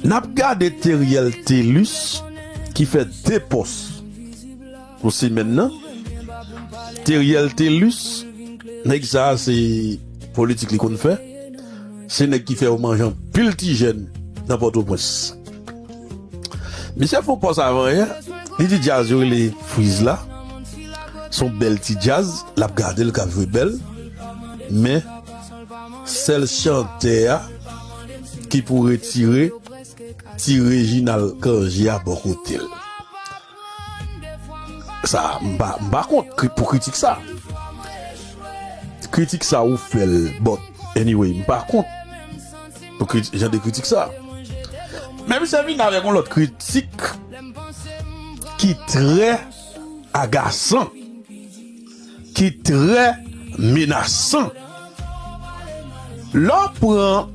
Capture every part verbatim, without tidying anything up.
N ap gade Teriel Thelus ki fè de pòs pou semèn nan. Teriel Thelus, nèg sa a se politik li konn fè. Se nèg ki fè yo manje anpil ti jèn nan Pòtoprens. Misye fè yon pòs avan yè, li di djaz yo rele Frizz la. Se yon bèl ti djaz, l ap gade l k ap jwe bèl. Men, sèl chantè a ki pou retire ti Reginald Cangé a bò kote l. Sa, m pa, m pa kont kri-, pou kritik sa. Kritik sa ou fè l, but anyway, m pa kont pou kriti-, jan de kritik sa. Men misye vin avèk yon lòt kritik ki trè agasan, ki trè menasan. Lè w pran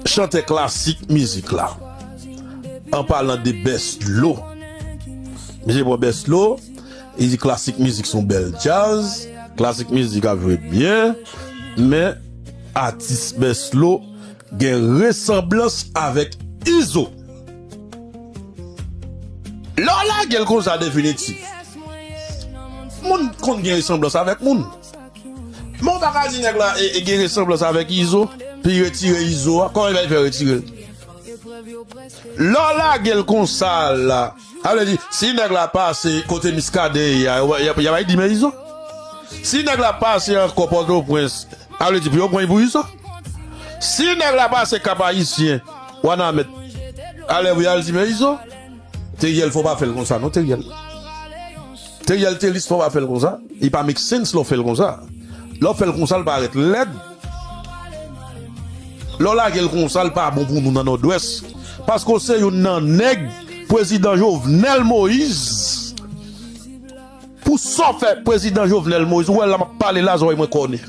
chantè klasik mizik la, an palan de Best Lo, misye pran Best Lo, li di klasik mizik se yon bèl djaz, klasik mizik ap jwe byen, men atis Best Lo gen resanblans avèk Izo. Lè w lage l konsa definitif, moun konn gen resanblans avèk moun. Men w pa ka di nèg la e, e gen resanblans avèk Izo, pi retire Izo a. Kòman li fè retire l? Lè w lage l konsa la, sa vle di, si nèg la pase kote Miskaden ye a, y a, y a, y a bay di men Izo. Si nèg la pase ankò Pòtoprens, sa vle di pou yo pran pou Izo. Si nèg la pase Kap Ayisyen, Wanament, alè pou y al di men Izo. Teriel, fò w pa fè l konsa non, Teriel. Teriel Thelus, fò w pa fè l konsa. Li pa make sense lè w fè l konsa. Lè w fè l konsa, l parèt lèd. Lè w lage l konsa, l pa bon pou nou nan Nòdwès. Paske w se youn nan nèg prezidan Jovenel Moïse. Pou sa w fè prezidan Jovenel Moïse, ou wè la m ap pale la, zòrèy mwen kòne.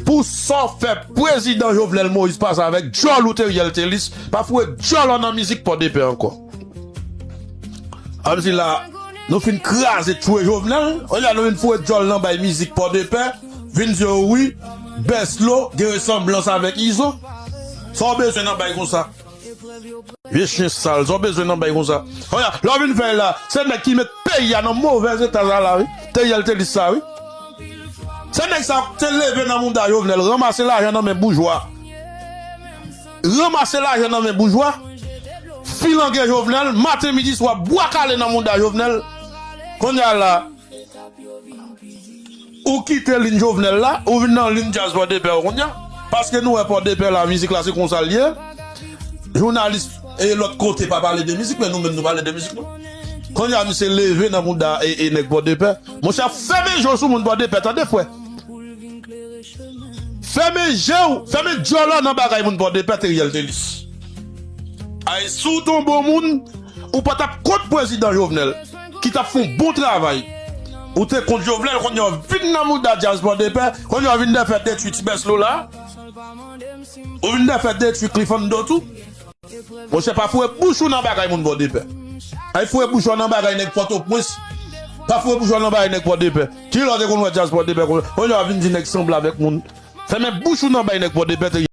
Pou sa w fè prezidan Jovenel Moïse pase avèk djòl ou Teriel Thelus, pa foure djòl ou nan mizik Pòdepè ankò. Kòmsi la, nou fin kraze tchwe Jovenel, olye nou vin foure djòl nan bay mizik Pòdepè, vin di yo wi, Best Lo gen resanblans avèk Izo. Sa w bezwen nan bay konsa? Vye chen sal, sa w bezwen nan bay konsa? Olye, lè w vin fè la, se nèg ki met peyi a nan movèz eta sa la, wi. Teriel Thelus sa, wi. Se nèg sa te leve nan mouda Jovenel, ranmase lajan nan men boujwa. Ranmase lajan nan men boujwa. Filange Jovenel, maten, midi, swa, bwa kale nan mouda Jovenel. Kounye a la, ou kite liy Jovenel la, ou vin nan liy djaz Pòdepè kounye a. Paske nou wè Pòdepè la, mizik la, se konsa l ye. Jounalis e lòt kote pa pale de mizik, men nou menm nou pale de mizik, non. Kounye a, misye leve nan mouda e, e nèg Pòdepè. Monchè, fèmen je w sou moun Pòdepè, tande, frè. Fèmen je w, fèmen djòl ou nan bagay moun Pòdepè, Teriel Thelus. Ay, si w te yon bon moun, ou pa t ap kont prezidan Jovenel, ki t ap fè yon bon travay. Ou te kont Jovenel, kounye a w vin nan mouda djaz Pòdepè, kounye a w vin defè detwi ti Best Lo la. Ou vin defè detwi Cliffando tou. Monchè, pa foure bouch ou nan bagay moun Pòdepè. Ay, foure bouch ou nan bagay nèg Pòtoprens. Pa foure bouch ou nan bagay nèg Pòdepè. Kilè w te konn wè djaz Pòdepè konsa? Kounye a w vin di nèg sanble avèk moun. Fèmen bouch ou nan bay nèg Pòdepè, te